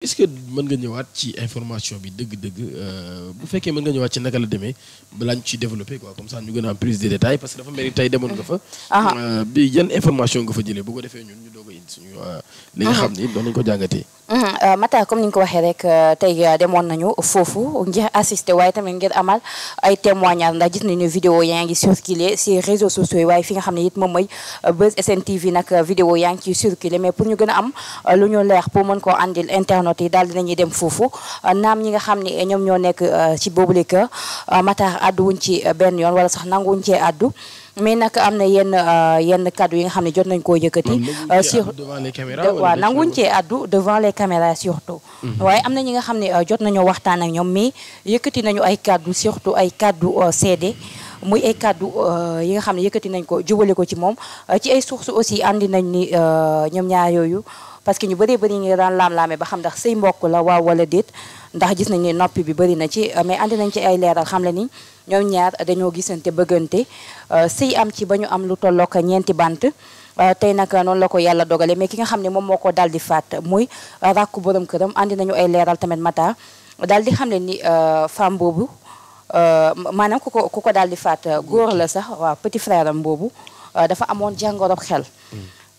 est-ce que mën nga ñëwaat ci information bi dëgg-dëgg bu fekkee mën nga ñëwaat ci naka la demee balaa ñu ciy développé quoi comme ça ñu gën a am plus de détails parce que dafa mel ni tey demoon nga fa. bi yan information nga fa jëlee bu ko defee ñun ñu doog a indi suñu li nga xam ni doon nañu ko jàngatee. Matar comme ni nga ko waxee rek tey demoon nañu foofu ngir assister waaye tamit ngir amal ay témoignages ndax gis nañu vidéo yaa ngi circulé si réseaux sociaux yi waaye fi nga xam ne it moom mooy Buzz SN TV nag vidéo yaa ngi ciy circulé mais pour ñu gën a am lu ñu leer pour mën koo andil internet yi daal dinañuy dem foofu naam ñi nga xam ne ñoom ñoo nekk ci boobule kër Matar àdduwuñ ci benn yoon wala sax nanguwuñ cee àddu mais nag am na yenn kaddu yi nga xam ne jot nañ koo yëkkati. sur waaw nanguñ cee addu devant les caméras surtout. waaye am na ñi nga xam ne jot nañoo waxtaan ak ñoom mais yëkkati nañu ay kaddu surtout ay kaddu seede muy ay kaddu yi nga xam ne yëkkati nañ ko jubale ko ci moom ci ay sources aussi andi nañ ni ñoom ñaar yooyu. parce que ñu bëree bëri ñu daan laam-laame ba xam ndax say mbokk la waaw wala déet ndax gis nañ ne noppi bi bëri na ci mais andi nañ ci ay leeral xam le ni ñoom ñaar dañoo gisante bëggante sëy am ci ba ñu am lu tollook 4 bant tey nag noonu la ko yàlla dogale mais ki nga xam ne moom moo ko daal di faat muy rakku borom këram andi nañu ay leeral tamit Matar daal di xam le ni femme boobu maanaam ku ko daal di faat góor la sax waaw petit frère am boobu dafa amoon jàngorob xel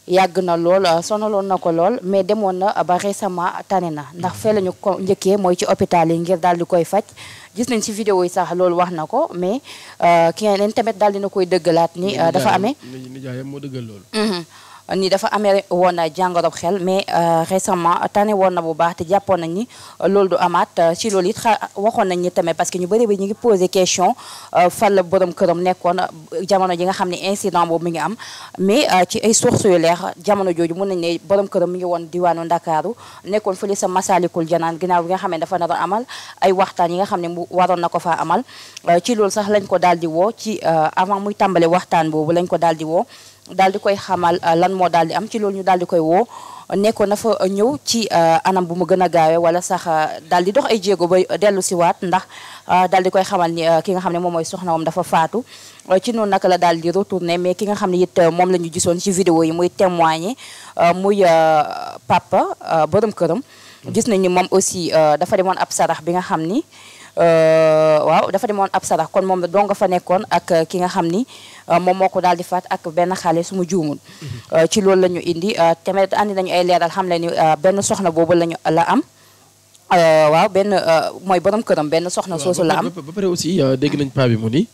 yàgg na lool sonaloon na ko lool mais demoon na ba récemment tane na ndax fee la ñu ko njëkkee mooy ci hôpital yi ngir daal di koy faj gis nañ ci vidéo yi sax loolu wax na ko mais ki leen tamit daal dina koy dëggalaat ni dafa amee nijaayam moo dëggal loolu ni dafa amee woon jàngorob xel mais récemment tane woon na bu baax te jàppoon nañ ni loolu du amaat ci loolu it waxoon nañ ni tamit parce que ñu bëri bi ñu ngi posé question fan la borom këram nekkoon jamono ji nga xam ne incident boobu mi ngi am mais ci ay sources yu leer jamono jooju mën nañ ne borom këram mi ngi woon diwaanu Ndakaaru nekkoon fële sa Masalikul Janaan ginnaaw bi nga xam ne dafa nar a amal ay waxtaan yi nga xam ne mu waroon na ko faa amal ci loolu sax lañ ko daal di woo ci avant muy tàmbale waxtaan boobu lañ ko daal di woo daal di koy xamal lan moo daal di am ci loolu ñu daal di koy woo nekkoon na fa ñëw ci anam bu mu gën a gaawee wala sax daal di dox ay jéego ba dellu si waat ndax daal di koy xamal ni ki nga xam ne moom mooy soxna moom dafa faatu ci noonu naka la daal di retourné mais ki nga xam ne it moom la ñu gisoon ci vidéo yi muy témoigner muy papa borom këram gis nañ ni moom aussi dafa demoon ab sarax bi nga xam ni waaw dafa demoon ab sarax kon moom doo nga fa nekkoon ak ki nga xam ni moom moo ko daal di faat ak benn xale su ma juumul ci loolu la ñu indi tamit andi nañu ay leeral xam le ni benn soxna boobu la am waaw benn mooy borom këram benn soxna soosu la am ba pare aussi dégg nañ paa bi mu ni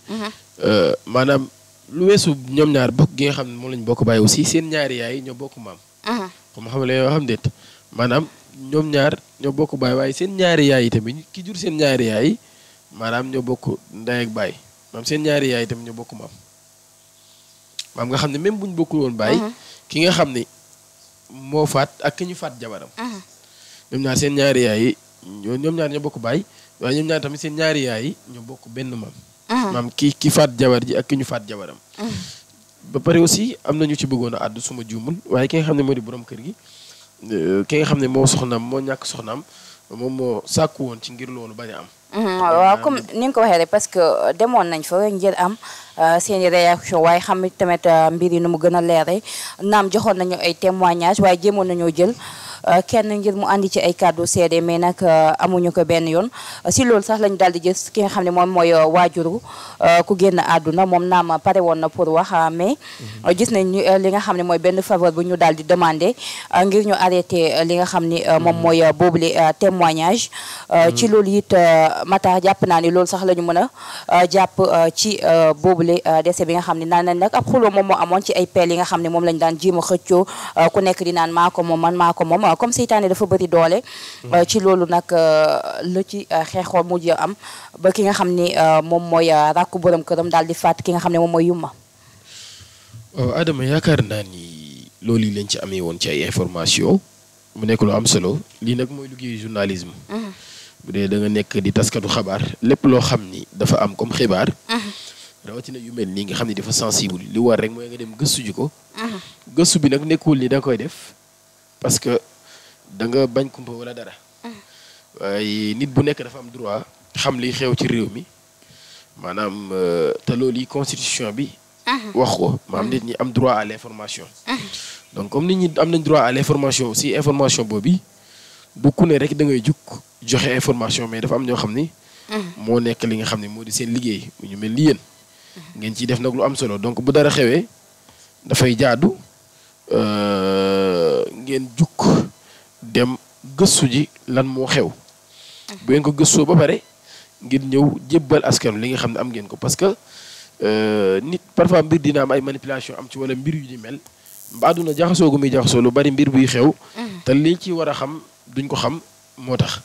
maanaam lu weesu ñoom ñaar bokk gi nga xam ne moom lañ bokk bàyyi aussi seen ñaari yaay ñoo bokk maam comme xam la yoo xam déet maanaam ñoom ñaar ñoo bokk baay waaye seen ñaari yaay yi tamit ki jur seen ñaari yaay maanaam ñoo bokk ndey ak baay maanaam seen ñaari yaay tamit ñoo bokk maam nga xam ne même bu ñu bokkul woon baay ki nga xam ne moo faat ak ki ñu faat jabaram ñoom ñaar seen ñaari yaay yi ñoom ñaar ñoo bokk baay waaye ñoom ñaar tamit seen ñaari yaay yi ñoo bokk benn maam maam ki faat jabar ji ak ki ñu faat jabaram ba pare aussi am na ñu ci bëggoon a àddu suma juumul waaye ki nga xam ne moo di borom kër gi ki nga xam ne moo soxnaam moo ñàkk soxnaam moom moo sàkku woon ci ngir loolu bañ a am. waaw comme ni nga ko waxee rek parce que demoon nañ fa ngir am seeni réaction waaye xam tamit mbir yi nu mu gën a leere naam joxoon nañu ay témoignages waaye jéemoon nañoo jël kenn ngir mu andi ci ay kàddu seede mais nag amuñu ko benn yoon si loolu sax lañu daal di gis ki nga xam ne moom mooy waajuru ku génn àdduna moom naam pare woon na pour wax mais gis nañ li nga xam ne mooy benn faveur bu ñu daal di demandé ngir ñu arrêté li nga xam ni moom mooy boobule témoignage ci loolu it Matar jàpp naa ni loolu sax la ñu mën a jàpp ci boobule décès bi nga xam ne naan nañ nag ab xuloo moom moo amoon ci ay peel yi nga xam ne moom lañu daan jéem a xëccoo ku nekk di naan maa ko moom man maa ko moom comme seytaane dafa bëri doole ci loolu nag la ci xeexoo mujj am ba ki nga xam ni moom mooy rakku borom këram daal di faat ki nga xam ne moom mooy Yuma. waaw Adama yaakaar naa ni loolu yi lañ ci amee woon ci ay information mu nekk lu am solo lii nag mooy liggéeyu journalisme bu dee da nga nekk di taskatu xabaar lépp loo xam ni dafa am comme xibaar rawatina yu mel nii nga xam ni dafa sensible li war rek mooy nga dem gëstu ji ko gëstu bi nag nekkul ni da nga koy def parce que da nga bañ kumpa wala dara waaye nit bu nekk dafa am droit xam li xew ci réew mi maanaam te loolu yi constitution bi wax ko maanaam nit ñi am droit à l'information donc comme nit ñi am nañ droit à l'information aussi information boobu du ku ne rek da ngay jug joxe information mais dafa am ñoo xam ni. moo nekk li nga xam ne moo di seen liggéey bu ñu mel ni yéen. ngeen ciy def nag lu am solo donc bu dara xewee dafay jaadu ngeen jug dem gëstu ji lan moo xew. bu ngeen ko gëstoo ba pare ngir ñëw jébbal askan li nga xam ne am ngeen ko parce que nit parfois mbir dina am ay manipulation am ci wala mbir yu ni mel ba àdduna jaxasoo gu muy jaxasoo lu bari mbir buy xew. te liñ ci war a xam duñ ko xam moo tax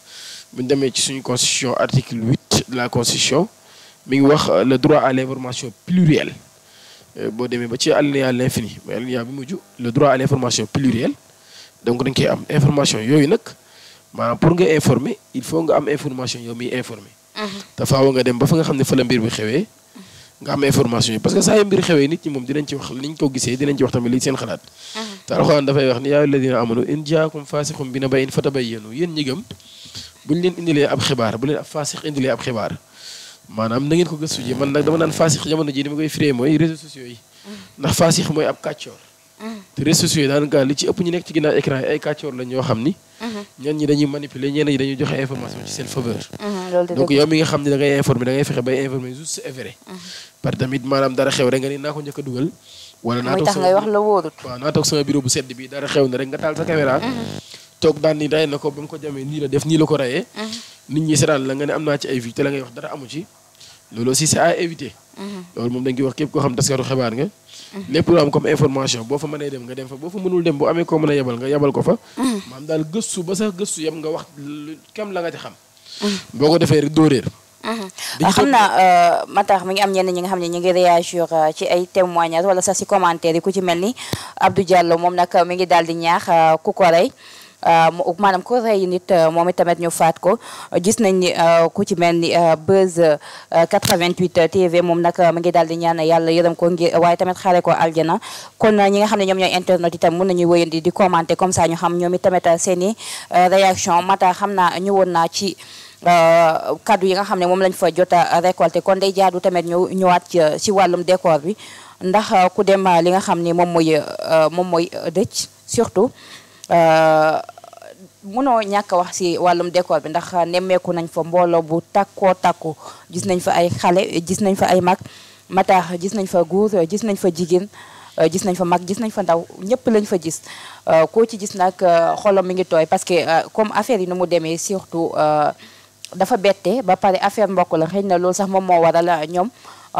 bu ñu demee ci suñu constitution article 8 de la constitution mi ngi wax le droit à l'information plurielle boo demee ba ci alinéa l'infini mooy alinéa bi mujj le droit à l'information plurielle donc dañ koy am information yooyu nag maanaam pour nga informer il faut nga am information yow miy informer. te faaw nga dem ba fa nga xam ne fa la mbir bi xewee nga am information yi parce que saa yu mbir xewee nit ñi moom dinañ ci wax liñ ko gisee dinañ ci wax tamit li seen xalaat. te alxuraan dafay wax ni yaa alladina amanu in jaakum faasixum bi naba'in fatabayyanu yéen ñi gëm buñ leen indilee ab xibaar bu leen ab faasix indilee ab xibaar maanaam na ngeen ko gëstu ji man nag dama naan faasix jamono ji ni ma koy firee mooy réseaux sociaux yi ndax faasix mooy ab kàccoor te réseaux sociaux yi daanaka li ci ëpp ñu nekk ci ginnaaw écran yi ay kàccoor lañ ñoo xam ni ñenn ñi dañuy manipuler ñenn ñi dañuy joxe information ci seen faveur donc yow mi nga xam ne da ngay informer da ngay fexe bay informer juste et vrai par tamit maanaam dara xew rek nga ni naa ko njëkk a dugal wala naa toog ngay wax la wóorut waaw naa toog sama bureau bu sedd bi dara xew na rek nga taal sa caméra toog daan ni ray na ko ba mu ko jamee nii la def nii la ko rayee nit ñi seetaan la nga ne am naa ci ay vues te la ngay wax dara amu ci loolu aussi c'est à éviter loolu moom dañ koy wax képp koo xam taskatu xibaar nga lépp lu am comme information boo fa mënee dem nga dem fa boo fa mënul dem bu amee koo mën a yebal nga yebal ko fa maam daal gëstu ba sax gëstu yam nga wax kam la nga ci xam boo ko defee rek doo réer xam naa Matar mi ngi am ñenn ñi nga xam ne ñu ngi réagir ci ay témoignages wala sax ci commentaire yi ku ci mel ni Abdou Diallo moom nag mi ngi daal di ñaax ku ko rey maanaam ku rey nit moom itamit ñu faat ko gis nañ ni ku ci mel ni Buzz 88 TV moom nag mi ngi daal di ñaan yàlla yërëm ko ngir waaye tamit xaare ko aljana kon ñi nga xam ne ñoom ñooy internet itam mën nañuy wëyandi di commenter comme ça ñu xam ñoom itamit seeni réaction Matar xam naa ñëwoon naa ci kaddu yi nga xam ne moom lañ fa jot a récolté kon day jaadu tamit ñu ñëwaat ci wàllum décor bi ndax ku dem li nga xam ne moom mooy dëj surtout mënoo ñàkk wax ci wàllum décor bi ndax nemmeeku nañ fa mbooloo bu takkoo takku gis nañ fa ay xale gis nañ fa ay mag Matar gis nañ fa góor gis nañ fa jigéen gis nañ fa mag gis nañ fa ndaw ñëpp lañ fa gis koo ci gis nag xolam mi ngi tooy parce que comme affaire yi nu mu demee surtout dafa bette ba pare affaire mbokk la xëy na loolu sax moom moo waral ñoom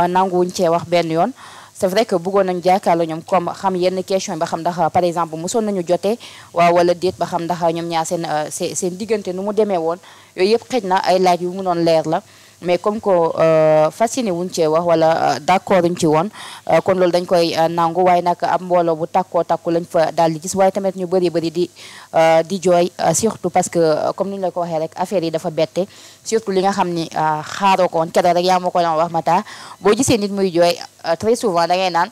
nanguwuñ cee wax benn yoon c'est vrai que bëggoon nañu jàkkaarloo ñoom comme xam yenn question ba xam ndax par exemple mosoon nañu jotee waaw wala déet ba xam ndax ñoom ñaar seen diggante nu mu demee woon yooyu yëpp xëj na ay laaj yu mënoon leer la mais comme que fasciné wuñ cee wax wala d'accord uñ ci woon kon loolu dañ koy nangu waaye nag am mbooloo bu takkoo takku lañ fa daal di gis waaye tamit ñu bëri di jooy surtout parce que comme ni ñu la ko waxee rek affaire yi dafa bette surtout li nga xam ni xaaroo ko woon keroog rek yaa ma ko doon wax Matar boo gisee nit muy jooy très souvent da ngay naan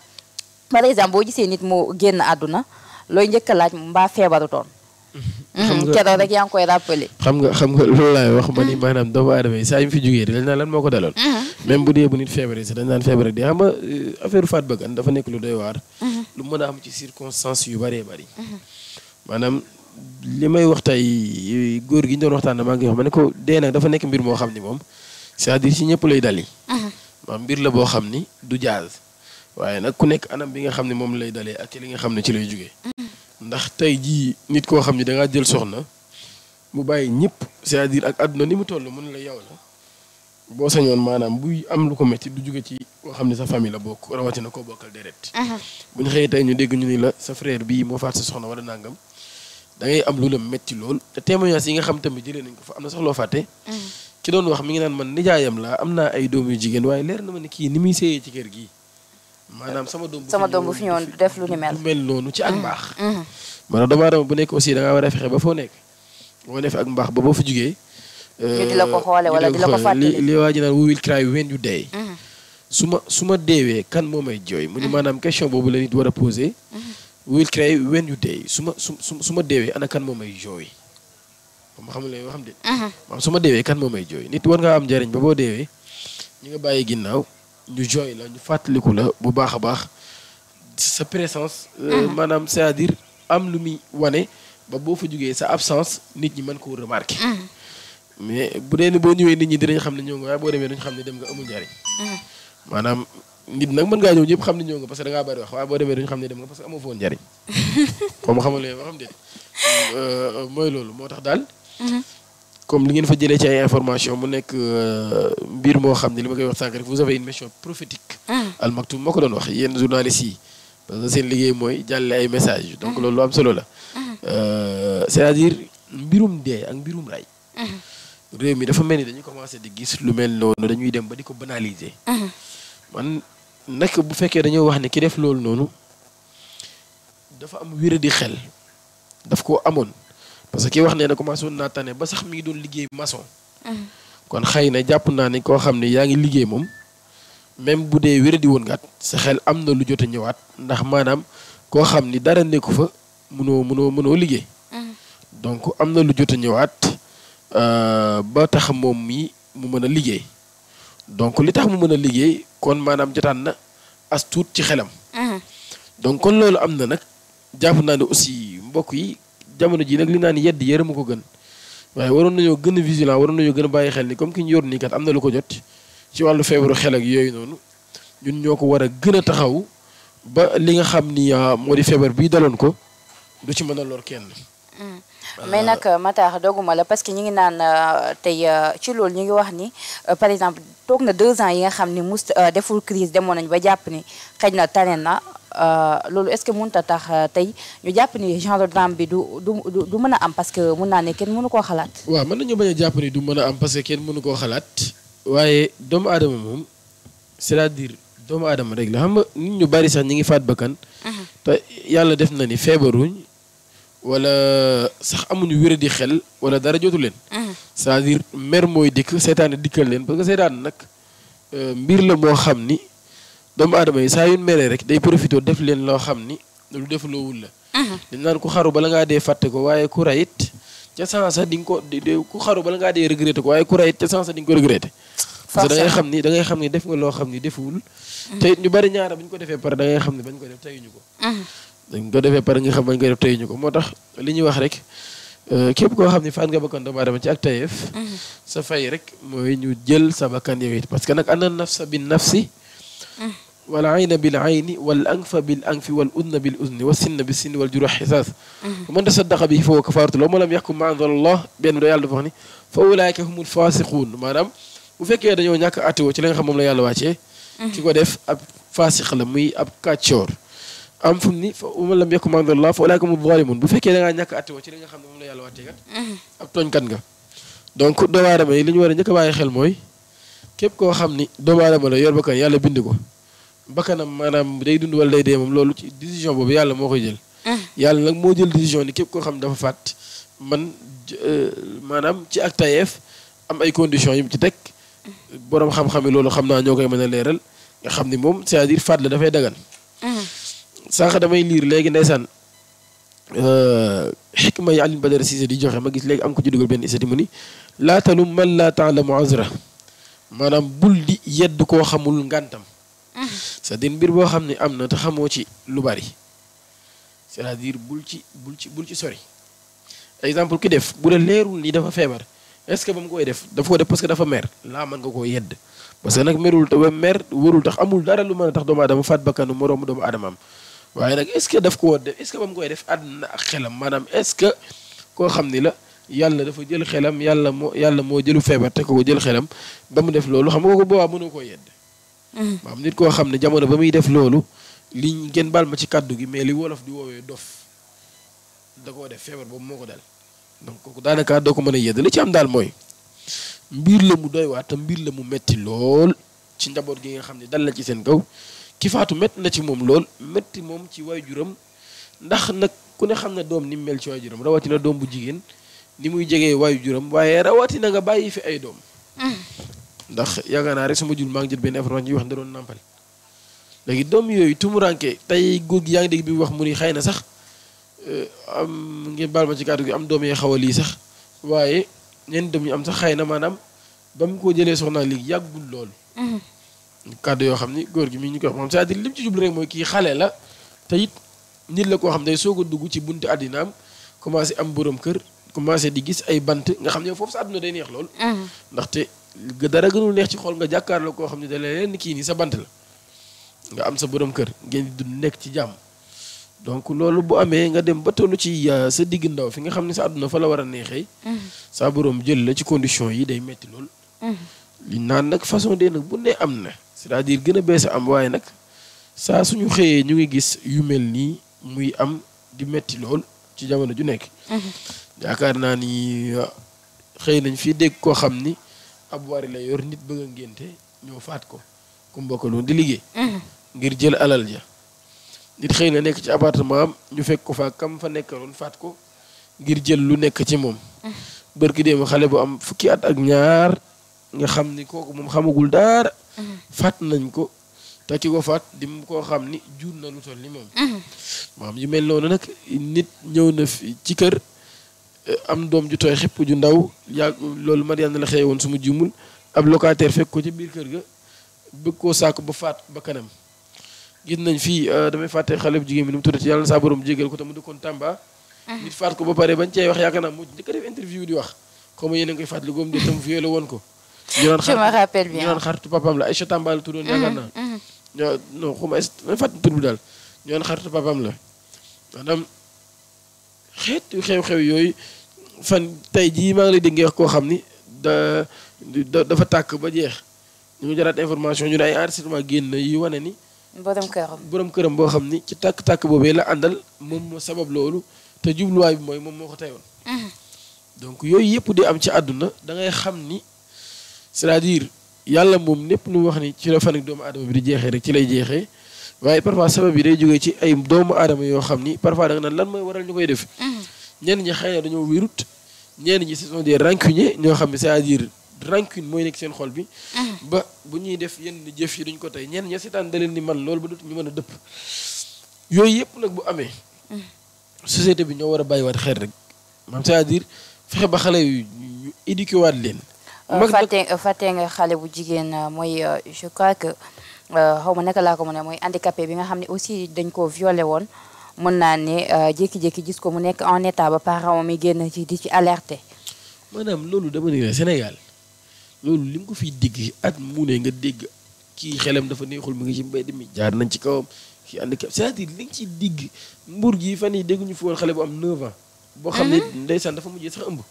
par exemple boo gisee nit mu génn àdduna looy njëkk a laaj mbaa feebaru toon keroog rek yaa ngi koy rappelé xam nga loolu laay wax ma ni maanaam doomu aadama yi saa yu fi jógee dañ naan lan moo ko daloon même bu dee bu nit feebaree sax dañ naan feebar di xam nga affaire faat bëggan dafa nekk lu doy waar lu mën a am ci circonstances yu bëree bëri maanaam li may wax tey góor gi ñu doon waxtaan maa ngi wax ma ne ko dee nag dafa nekk mbir moo xam ni moom c'est-à-dire ci ñëpp lay dali maanaam mbir la boo xam ni du jaaz waaye nag ku nekk anam bi nga xam ne moom lay dalee ak ci li nga xam ne ci lay jógee ndax tey jii nit koo xam ne dangaa jël soxna mu bàyyi ñëpp c'est-à-dire ak àdduna ni mu toll mun la yow la boo sañoon maanaam buy am lu ko métti du jóge ci koo xam ne sa famille la bokk rawatina koo bokkal deret bu ñu xëyee tey ñu dégg ñu ni la sa frère bii moo faat sa soxna wala nangam da ngay am lu la métti lool te témoignage yi nga xam tamit jëlee nañ ko fa am na sax loo fàtte ki doon wax mi ngi naan man nijaayam laa am naa ay doom yu jigéen waaye leer na ma ne kii ni muy séyee ci kër gii maanaam sama doom bu fi ñëwoon du def lu ni mel noonu ci ak mbaax maanaam doomu aadama bu nekk aussi da ngaa war a fexe ba foo nekk boo def ak mbaax ba boo fa jugee ñu di la ko xoole wala di la ko fàttali li waa ji naan we will cry when you die su ma deewee kan moo may jooy mu ni maanaam question boobu la nit war a poser we will cry when you die su ma deewee ana kan moo may jooy ma xamul ne xam de maanaam su ma deewee kan moo may jooy nit war ngaa am njariñ ba boo deewee ñi nga bàyyi ginnaaw ñu jooy la ñu fàttaliku la bu baax a baax sa présence maanaam c'est-à-dire am lu muy wane ba boo fa jugee sa absence nit ñi mën koo remarquer. mais bu dee ni boo ñëwee nit ñi dinañ xam ne ñëw nga waaye boo demee duñ xam ne dem nga amul njariñ. maanaam nit nag mën ngaa ñëw ñëpp xam ne ñëw nga parce que da ngaa bari wax waaye boo demee duñ xam ne dem nga parce que amoo foon njariñ. comme xamal leen waxam déet mooy loolu moo tax daal. comme li ngeen fa jëlee ci ay information mu nekk mbir moo xam ne li ma koy wax sànq rek vous avez une mission prophétique. Al Maktoum moo ko doon wax yéen journalistes yi parce que seen liggéey mooy jàlle ay messages donc loolu lu am solo la. c'est-à-dire mbirum dee ak mbirum ray. réew mi dafa mel ni dañuy commencé di gis lu mel noonu dañuy dem ba di ko banaliser. man nag bu fekkee dañoo wax ne ki def loolu noonu dafa am wér di xel daf koo amoon. parce que ki wax ne na commencé woon naa tane ba sax mi ngi doon liggéey maçon. kon xëy na jàpp naa ne koo xam ne yaa ngi liggéey moom même bu dee wéradi woon ngaat sa xel am na lu jot a ñëwaat ndax maanaam koo xam ni dara nekku fa mënoo liggéey. donc am na lu jot a ñëwaat ba tax moom mii mu mën a liggéey donc li tax mu mën a liggéey kon maanaam jotaan na as tuut ci xelam. donc kon loolu am na nag jàpp naa ne aussi mbokk yi. jamono ji nag li naan yedd yërëmu ko gën waaye waroon nañoo gën a vigilant waroon nañoo gën a bàyyi xel ni comme ki ñu yor nii kat am na lu ko jot ci wàllu feebaru xel ak yooyu noonu ñun ñoo ko war a gën a taxaw ba li nga xam ni moo di feebar bii daloon ko du ci mën a lor kenn. mais nag Matar doguma la parce que ñu ngi naan tey ci loolu ñu ngi wax ni par exemple toog na 2 ans yi nga xam ni deful crise demoon nañu ba jàpp ni xëy na tane na. loolu est-ce que mënut a tax tey ñu jàpp ni genre drame bi du mën a am parce que mun naa ne kenn mënu koo xalaat. waaw mën nañu bañ a jàpp ni du mën a am parce que kenn mënu koo xalaat. waaye doomu aadama moom c'est-à-dire doomu aadama rek la xam nga nit ñu bari sax ñi ngi faat bakkan. te yàlla def na ni feebaruñ wala sax amuñu wéradi xel wala dara jotu leen. c'est-à-dire mer mooy dikk seetaane dikkal leen parce que seetaan nag mbir la moo xam ni. doomu aadama yi saa yu meree rek day profité def leen loo xam ni lu def loowul la. dañ naan ku xaru bala ngaa dee fàtte ko waaye ku rayit ca sansa di nga ko ku xaru bala ngaa dee regretté ko waaye ku rayit ca sansa di nga ko regretté. parce que da ngay xam ni def nga loo xam ni defuwul. te it ñu bari ñaara bu ñu ko defee pare da ngay xam ne bañ ko def teyuñu ko. dañ ko defee pare nga xam bañ ko def teyuñu ko moo tax li ñuy wax rek képp koo xam ni faat nga bakkan doomu aadama ci ak tayeef. sa fay rek mooy ñu jël sa bakkan yow it parce que nag ana nafsa bin nafsi wal ayna bil ayni wal anfa bil anfi wal udna bil udni wa sinna bis sinni wal juruh xisaas man tasaddaqa bihi fa huwa kafaaratu lahu wa lam yaxkum ma anzalallah benn da yàlla dafa wax ni fa ulaa'ika humul faasiquun maanaam bu fekkee dañoo ñàkk a àttewoo ci li nga xam moom la yàlla wàccee ki ko def ab faasiq la muy ab kàccoor am fu mu ni fa man lam yaxkum ma anzalallah fa ulaa'ika humuz zaalimuun bu fekkee da ngaa ñàkk a àttewoo ci li nga xam ne moom la yàlla wàccee kat ab tooñkat nga donc doomu aadama yi li ñu war a njëkk a bàyyi xel mooy képp koo xam ni doomu aadama la yor bakkan yàlla bind ko bakkanam maanaam day dund wala day dee moom loolu ci décision boobu yàlla moo koy jël. yàlla nag moo jël décision ni képp koo xam ne dafa faat man maanaam ci ak tayeef am ay conditions yu mu ci teg borom xam-xam yi loolu xam naa ñoo koy mën a leeral nga xam ni moom c'est-à-dire faat la dafay dagan. sànq damay liir léegi ndeysaan xikma yi Alioune Badara Cissé di joxe ma gis léegi am ko ci dugal benn isati mu ni laa talum man laa taalamu azra maanaam bul di yedd koo xamul ngàntam. c'est-à-dire mbir boo xam ne am na te xamoo ci lu bari c'est-à-dire bul ci sori exemple ki def bu la leerul ni dafa feebar est-ce que ba mu koy def dafa ko def parce que dafa mer laa mën nga koo yedd parce que nag merul te ba mer warul tax amul dara lu mën a tax doomu aadama faat bakkanu moroomu doomu aadamaam waaye nag est-ce que daf ko def est-ce que ba mu koy def àdduna ak xelam maanaam est-ce que koo xam ni la yàlla dafa jël xelam yàlla moo jëlu feebar te ko jël xelam ba mu def loolu xam nga ko boobaa mënoo koo yedd maam nit koo xam ne jamono ba muy def loolu li ngeen baal ma ci kàddu gi mais li wolof di woowee dof da koo def feebar boobu moo ko dal donc kooku daanaka doo ko mën a yedd li ci am daal mooy mbir la mu doy waat te mbir la mu metti lool ci njaboot gi nga xam ne dal na ci seen kaw ki faatu métti na ci moom lool métti moom ci waajuram ndax nag ku ne xam ne doom ni mu mel ci waajuram rawatina doom bu jigéen ni muy jegee waajuram waaye rawatina nga bàyyi fi ay doom ndax yaakaar naa rek su ma jul maa ngi jël benn information yi wax da doon nàmpal léegi doom yooyu tumuranke tey góor gi yaa ngi dégg bi mu wax mu ni xëy na sax am ngeen baal ma ci kàddu gi am doom yee xaw a lii sax waaye ñenn doom yi am sax xëy na maanaam ba mu ko jëlee soxna léegi yàggul loolu kàddu yoo xam ni góor gi mi ñu koy wax moom c'est-à-dire li mu ci jublu rek mooy kii xale la te it nit la koo xam day soog a dugg ci buntu àddinaam commencé am borom kër commencé di gis ay bant nga xam ne foofu sa àdduna day neex lool. ndaxte dara gënul neex ci xool nga jàkkaarloo koo xam ne da leen kii nii sa bant la nga am sa borom kër ngeen di nekk ci jàmm. donc loolu bu amee nga dem ba tollu ci sa digg ndaw fi nga xam ne sa àdduna fa la war a neexee. sa borom jël la ci condition yi day metti lool. li naan nag façon de nag bu ne am na c'est-à-dire gën a bees am waaye nag saa suñu xëyee ñu ngi gis yu mel nii muy am di metti lool ci jamono ju nekk. yaakaar naa ni xëy nañ fii dégg koo xam ni ab wari la yor nit bëgg a ngénte ñoo faat ko ku mbokkaloon di liggéey. ngir jël alal ja. nit xëy na nekk ci appartement am ñu fekk ko fa kam fa nekkaloon faat ko ngir jël lu nekk ci moom. bërki déema xale bu am fukki at ak ñaar nga xam ni kooku moom xamagul dara. faat nañ ko te ki ko faat di koo xam ni jur na lu toll ni moom. maam yu mel noonu nag nit ñëw na fi ci kër am doom ju tooy xepp ju ndaw yàgg loolu Mariana la xëye woon su ma jumul ab locataire fekk ko ci biir kër ga bëgg koo saako ba faat ba kanam. gis nañ fii damay fàtte xale bu jigéen bi nu mu tuddati yàlla na saa borom jégal ko te mu dëkkoon Tamba. nit faat ko ba pare bañ cey wax yaakaar naa mu njëkk a def interview di wax xaw ma yéen a ngi koy fàttali góob de tam violé woon ko. je me rappelle bien ñu naan xaritu papaam la Aïcha Tamba la tuddoon yaakaar naa. non xaw ma damay fàttali tur bi daal ñu naan xaritu papaam la maanaam xeetu xew-xew yooyu fan tey jii maa ngi lay dégg nga wax koo xam ni dafa tàkk ba jeex ñu ngi jaraat information ñu ne ay enregistrement génn yi wane ni. borom këram boo xam ni ci tàkk-tàkk boobee la àndal moom moo sabab loolu te jubluwaay bi mooy moom moo ko teyoon. donc yooyu yëpp di am ci àdduna da ngay xam ni c'est-à-dire yàlla moom népp lu wax ni ci la fan ak doomu aadama bi di jeexee rek ci lay jeexee waaye parfois sabab yi day jógee ci ay doomu aadama yoo xam ni parfois da nga naan lan mooy waral ñu koy def. ñenn ñi xëy na dañoo wérut ñenn ñi ce sont des rancuniers ñoo xam ne c'est-à-dire rancune mooy nekk seen xol bi. ba bu ñuy def yenn jëf yi duñ ko tey ñenn ña seetaan da leen ni man loolu ba dootu ñu mën a dëpp. yooyu yëpp nag bu amee. société bi ñoo war a bàyyiwaat xel rek maanaam c'est-à-dire fexe ba xale yu ñu éduqué waat leen. fàtte nga xale bu jigéen mooy je crois que xaw ma naka laa ko mën a mooy handicapé bi nga xam ne aussi dañ ko violé woon mën naa ne jékki-jékki gis ko mu nekk en état ba parent mi génn ci di ci alerté. maanaam loolu dama ne Sénégal loolu li nga ko fiy digg at mu ne nga dégg kii xelam dafa neexul mu ngi ci mbedd mi jaar nañ ci kawam kii handicap c'est-à-dire li nga ciy digg mbur gi fan yi dégguñu fi woon xale bu am 9 ans. boo xam ne ndeysaan dafa mujjee sax ëmb.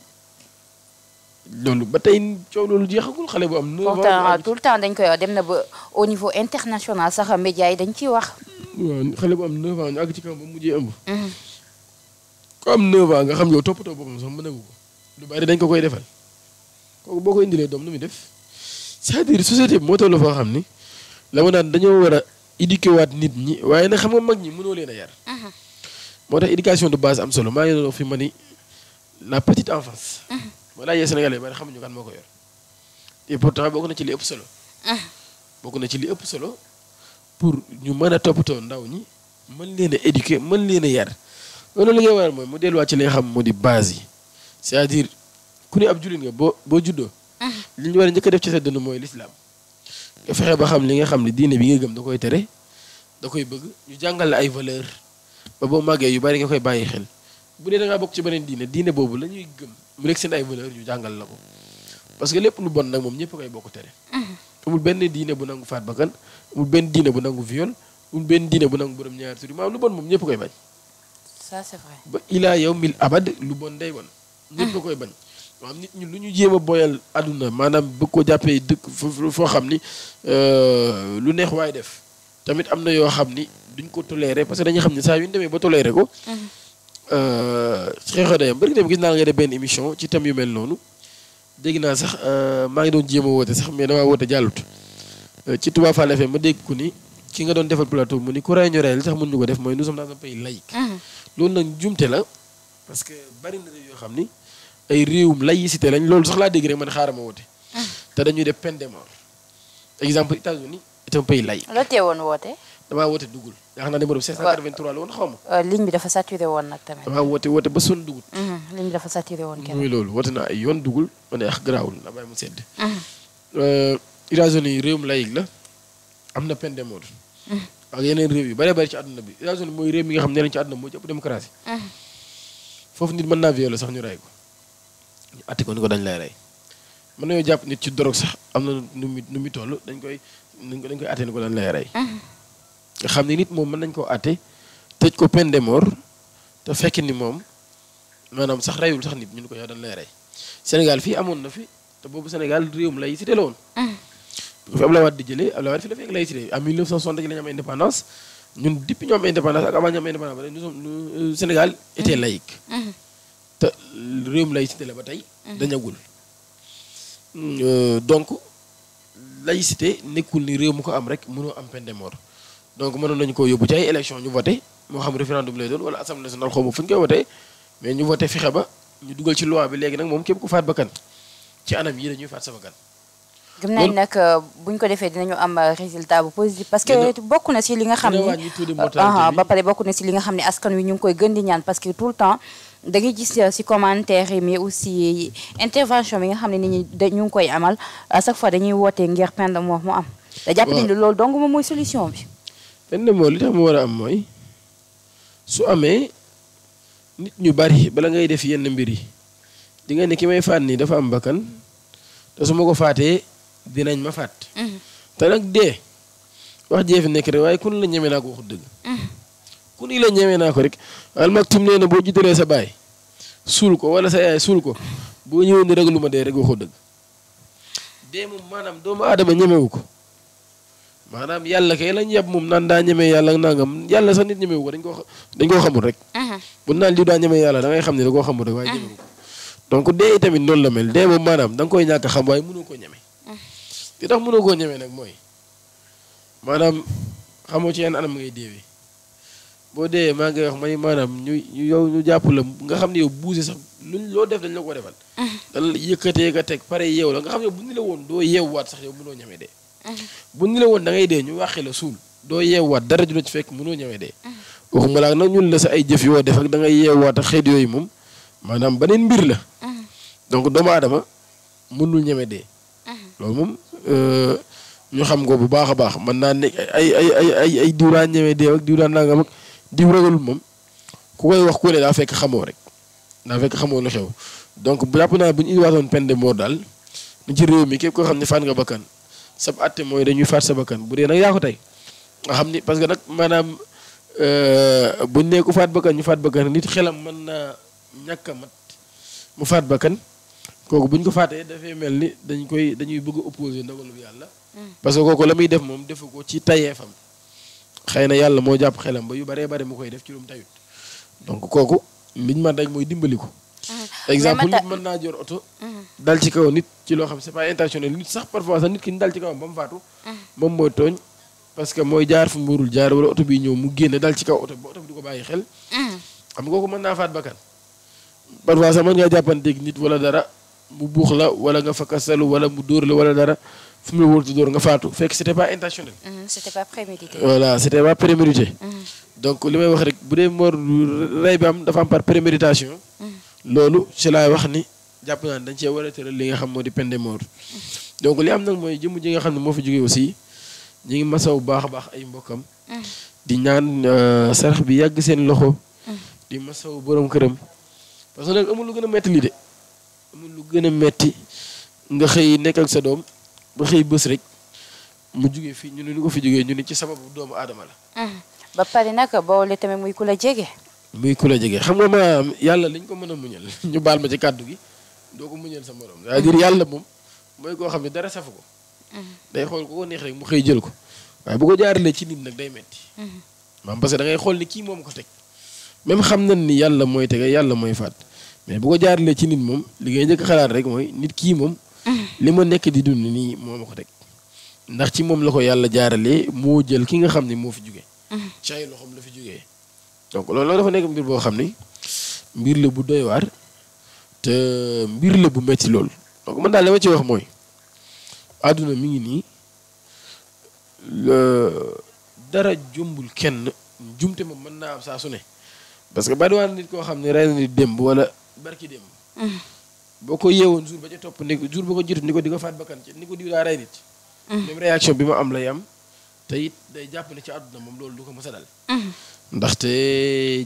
loolu ba tey coow loolu jeexagul xale bu am 9 ans. pourtant tout le temps dañ koy wax dem na ba au niveau international sax média yi dañ ciy wax. waaw xale bu am 9 ans ñu àgg ci kawam ba mujjee ëmb. ko am 9 ans nga xam yow toppatoo boppam sax mënagu ko lu bari dañ ko koy defal kooku boo ko indilee doom nu muy def c'est-à-dire société bi moo toll foo xam ni la ma naan dañoo war a éduquer waat nit ñi waaye nag xam nga mag ñi mënoo leen a yar. moo tax éducation de base am solo maa ngi doon fi ma ni la petite enfance. moo laajee Sénégalais bari xamuñu kan moo ko yor et pourtant bokk na ci li ëpp solo. bokk na ci li ëpp solo pour ñu mën a toppatoo ndaw ñi mën leen a éduquer mën leen a yar loolu li ngay waral mooy mu delluwaat ci li nga xam moo di base yi c'est-à-dire ku ne ab jullit nga boo juddoo. li ñu war a njëkk a def ci sa dënn mooy l'islam nga fexe ba xam li nga xam ne diine bi nga gëm da koy tere da koy bëgg ñu jàngal la ay valeur ba boo màggee yu bari nga koy bàyyi xel bu dee da ngaa bokk ci beneen diine boobu la ñuy gëm mu nekk seen ay valeur ñu jàngal la ko parce que lépp lu bon nag moom ñëpp koy bokk tere. amul benn diine bu nangu faat bakkan amul benn diine bu nangu viol amul benn diine bu nangu borom ñaari tur maanaam lu bon moom ñëpp koy bañ. ça c'est vrai. ba ilaa yawmil abad lu bon day bon. ñëpp koy bañ. maanaam nit ñi lu ñu jéem a boyal àdduna maanaam bëgg ko jàppee dëkk foo xam ni lu neex waay def tamit am na yoo xam ni duñ ko toléré parce que dañuy xam ne saa yu ñu demee ba toléré ko. xeexoo day am bari dem gis naa nga def benn émission ci thème yu mel noonu dégg naa sax maa ngi doon jéem a woote sax mais damaa woote jàllut ci Touba Fall FM ma dégg ko ni ki nga doon defal plateau mu ni ku ray ñu rey li tax mën ñu ko def mooy nous sommes dans un pays laïque. loolu nag jumte la parce que bari na yoo xam ni ay réewum laïcité lañ loolu sax laa dégg rek man xaaral ma woote. te dañuy def peine de mort exemple États-Unis est un pays laïque. la teewoon woote. damaa woote dugul yaakaar naa numéro 583 la woon xaw ma. ligne bi dafa saturé woon nag tamit. damaa woote ba sonn dugul. ligne bi dafa saturé woon kenn. muy loolu woote naa ay yoon dugul ma ne garaawul na bàyyi mu sedd. États-Unis réewum laïque la am na peine de mort. ak yeneen réew yu bari bari ci àdduna bi États-Unis mooy réew mi nga xam ne nañ ci àdduna moo ci ëpp démocratie. foofu nit mën naa violer sax ñu rey ko ñu atti ko ni ko dañ lay rey mën nañoo jàpp nit ci drogue sax am na nu mu toll dañ koy atte ni ko dañ lay rey nga xam ne nit moom mën nañ koo atte tëj ko peine de mort te fekk ni moom maanaam sax reyul sax nit ñu ni ko yow dañ lay rey Sénégal fii amoon na fi te boobu Sénégal réewum laïcité la woon bu fi Abdoulaye Wade di jëlee Abdoulaye Wade fi la fekk laïcité en 1960 ci la ñu am indépendance ñun depuis ñu am indépendance ak avant ñu am indépendance ba nous Sénégal était laïque te réewum laïcité la ba tey dañagul donc laïcité nekkul ni réew mu ko am rek mënoo am peine de mort donc mënoon nañu koo yóbbu ci ay élection ñu voté moo xam référendum lay doon wala assemblée nationale xaw ma fu ñu koy voté mais ñu voté fexe ba ñu dugal ci loi bi léegi nag moom képp ku faat bakkan ci anam yi dañuy faat sa bakkan gëm naa ni nag buñ ko defee dinañu am résultat bu positif parce que bokk na si li nga xam ni ba pare bokk na si li nga xam ne askan wi ñu ngi koy gën di ñaan parce que tout le temps da ngay gis si commentaire yi mais aussi intervention bi nga xam ne nit ñi ñu ngi koy amal à chaque fois dañuy wootee ngir peine de mort mu am da jàpp nañ loolu donc moom mooy solution bi peine de mort li tax mu war a am mooy su amee nit ñu bari bala ngay def yenn mbir yi di nga ne ki may faat nii dafa am bakkan te su ma ko faatee dinañ ma faat te nag dee wax jee fi nekk rek waaye kun la ñeme naa ko waxut dëgg ku ni la ñeme naa ko rek almaktum nee na boo jiitalee sa baay suul ko wala sa yaay suul ko boo ñëwee ni ragalu ma dee rek waxut dëgg dee moom maanaam doomu aadama ñemewu ko maanaam yàlla kay lañ yab moom naan daa ñeme yàlla nangam yàlla sax nit ñemewu ko dañ koo xamul rek bu naan lii daa ñeme yàlla da ngay xam ne da koo xamul rek waaye ñemewu ko donc dee tamit noonu la mel dee moom maanaam da nga koy ñàkk xam waaye mënoo koo ñeme li tax mënoo koo ñeme nag mooy maanaam xamoo ci yenn anam ngay deewee boo dee maa ngi wax may maanaam ñu jàpp la nga xam ne yow buuse sax luñ loo def dañ la ko defal dal yëkkatee nga teg pare yeew la nga xam ne bu ni la woon doo yeewwaat sax yow mënoo ñeme dee bu ni la woon da ngay dee ñu waxee la suul doo yeewwaat dara ju la ci fekk mënoo ñeme dee waxuma laa nag ñun la sa ay jëf yoo def ak da ngay yeewwaat ak xeet yooyu moom maanaam beneen mbir la donc doomu aadama mënul ñeme dee loolu moom ñu xam ko bu baax a baax mën naa ne ay diw daan ñeme dee ak diw daan nangam ak diw ragalul moom ku koy wax ku ne daa fekk xamoo rek daa fekk xamoo lu xew donc jàpp naa bu ñu indiwaatoon peine de mort daal ni ci réew mi képp koo xam ne faat nga bakkan sab atte mooy dañuy faat sa bakkan bu dee nag yaa ko tey nga xam ni parce que nag maanaam buñ ne ku faat bakkan ñu faat bakkan nit xelam mën naa ñàkk a mat mu faat bakkan kooku buñ ko faatee dafay mel ni dañuy bëgg a opposé ndogalu yàlla parce que kooku la muy def moom defu ko ci tayeefam xëy na yàlla moo jàpp xelam ba yu baree bare mu koy def ci lu mu tayut donc kooku liñ mën rek mooy dimbali ko exemple nit mën naa jor oto dal ci kaw nit ci loo xam c'est pas intentionnel nit sax parfois sax nit ki ñu dal ci kawam ba mu faatu moom mooy tooñ parce que mooy jaar fu mu warul jaar wala oto bi ñëw mu génne dal ci kaw oto bi oto bi du ko bàyyi xel xam nga kooku mën naa faat bakkan parfois sax mën ngaa jàppanteeg nit wala dara mu buux la wala nga fakkasalu wala mu dóor la wala dara fu mu la wóortu dóor nga faatu fekk c'était pas intentionnel c'était pas prémédité voilà c'était pas prémédité donc li may wax rek bu dee mort rey bi am dafa am par préméditation loolu ci laay wax ni jàpp naa dañ cee war a tëral li nga xam moo di peine de mort donc li am nag mooy jëmm ji nga xam ne moo fi jógee aussi ñi ngi masaw baax a baax ay mbokkam di ñaan sarax bi yàgg seen loxo di masaw borom këram parce que nag amul lu gën a metti lii de amul lu gën a metti nga xëy nekk ak sa doom ba xëy bés rek mu jógee fii ñu ne ñu ko fi jógee ñu ne ci sababu doomu aadama la ba pare nag boole tamit muy ku la jege muy ku la jege xam nga maanaam yàlla liñ ko mën a muñal ñu baal ma ci kàddu gi doo ko muñal sa morom c'est-à-dire yàlla moom mooy koo xam ne dara safu ko day xool ko neex rek mu xëy jël ko waaye bu ko jaaralee ci nit nag day metti maam parce que da ngay xool ni kii moom ko teg même xam nañ ni yàlla mooy tege yàlla mooy faat mais bu ko jaaralee ci nit moom li ngay njëkk xalaat rek mooy nit kii moom li ma nekk di dund nii moo ma ko teg ndax ci moom la ko yàlla jaaralee moo jël ki nga xam ne moo fi jógee ci ay loxoom la fi jógee donc loolu dafa nekk mbir boo xam ni mbir la bu doy waar te mbir la bu metti lool donc man daal li ma ci wax mooy àdduna mi ngi nii dara jombul kenn jumte moom mën naa am saa su ne parce que bari waa nit koo xam ne rey na nit démb wala barki démb boo ko yeewoon jour ba ca topp ni jour ba ko jiitu ni ko di nga faat bakkan ci ni ko diw daa rey nit même réaction bi ma am lay am te it day jàpp ne ci àdduna moom loolu du ko mës a dal. ndaxte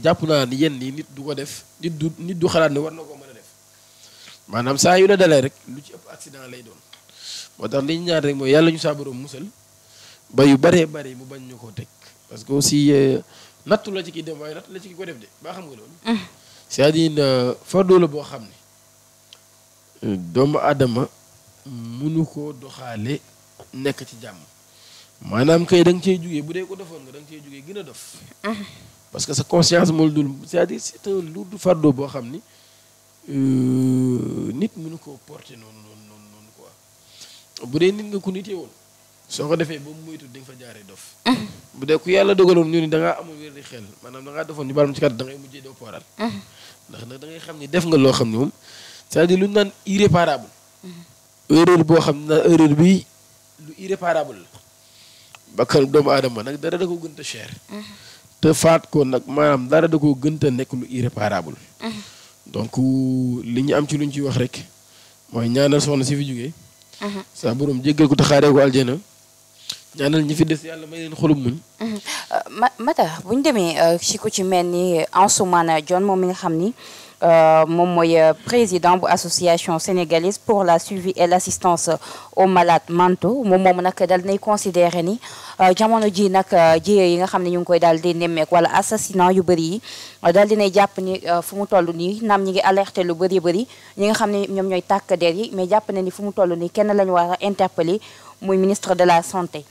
jàpp naa ni yenn yi nit du ko def nit du xalaat ne war na koo mën a def maanaam saa yu la dalee rek lu ci ëpp accident lay doon moo tax li ñu ñaan rek mooy yàlla ñu saa borom musal ba yu baree bari mu bañ ñu koo teg parce que aussi nattu la ci ki dem waaye nattu la ci ki ko def de ba xam nga loolu. c'est-à-dire fardeau la boo xam ne doomu aadama mënu koo doxaale nekk ci jàmm maanaam kay da nga cee jugee bu dee ko defoon nga da nga cee jugee gën a dof parce que sa conscience moom dul c'est-à-dire c'est un lourd fardeau boo xam ni nit mënu koo porter noonu quoi bu dee nit nga ku nitee woon soo ko defee ba mu moytu di nga fa jaaree dof bu dee ku yàlla dogaloon ñu ni da ngaa amul wér di xel maanaam da ngaa defoon ñu baal ci kat da ngay mujjee doo pooral ndax nag da ngay xam ni def nga loo xam ne moom c'est-à-dire lu ñu naan irréparable erreur boo xam ne erreur bi lu irréparable la bakkan doomu aadama nag dara da ko gën a cher te faat ko nag maanaam dara da koo gën a nekk lu irréparable donc li ñu am ci lu ñu ciy wax rek mooy ñaanal soxna si fi jógee sa borom jéggal ko te xaaree ko aljana ñaanal ñi fi des yàlla may leen xolum muñ Mata bu ñu demee ci ku ci mel ni Ansoumana Dione moom mi nga xam ni moom mooy président bu association sénégalaise pour la suivi et l'assistance aux malades mentaux moom nag dal nay considéré ni jamono ji nag jiyee yi nga xam ne ñu ngi koy daal di nemmeek wala assassinat yu bëri yi daal dinay jàpp ni fu mu toll nii naam ñi ngi alerté lu bëri ñi nga xam ne ñoom ñooy tàkk der yi mais jàpp na ni fu mu toll nii kenn la ñu war a interpeller muy ministre de la santé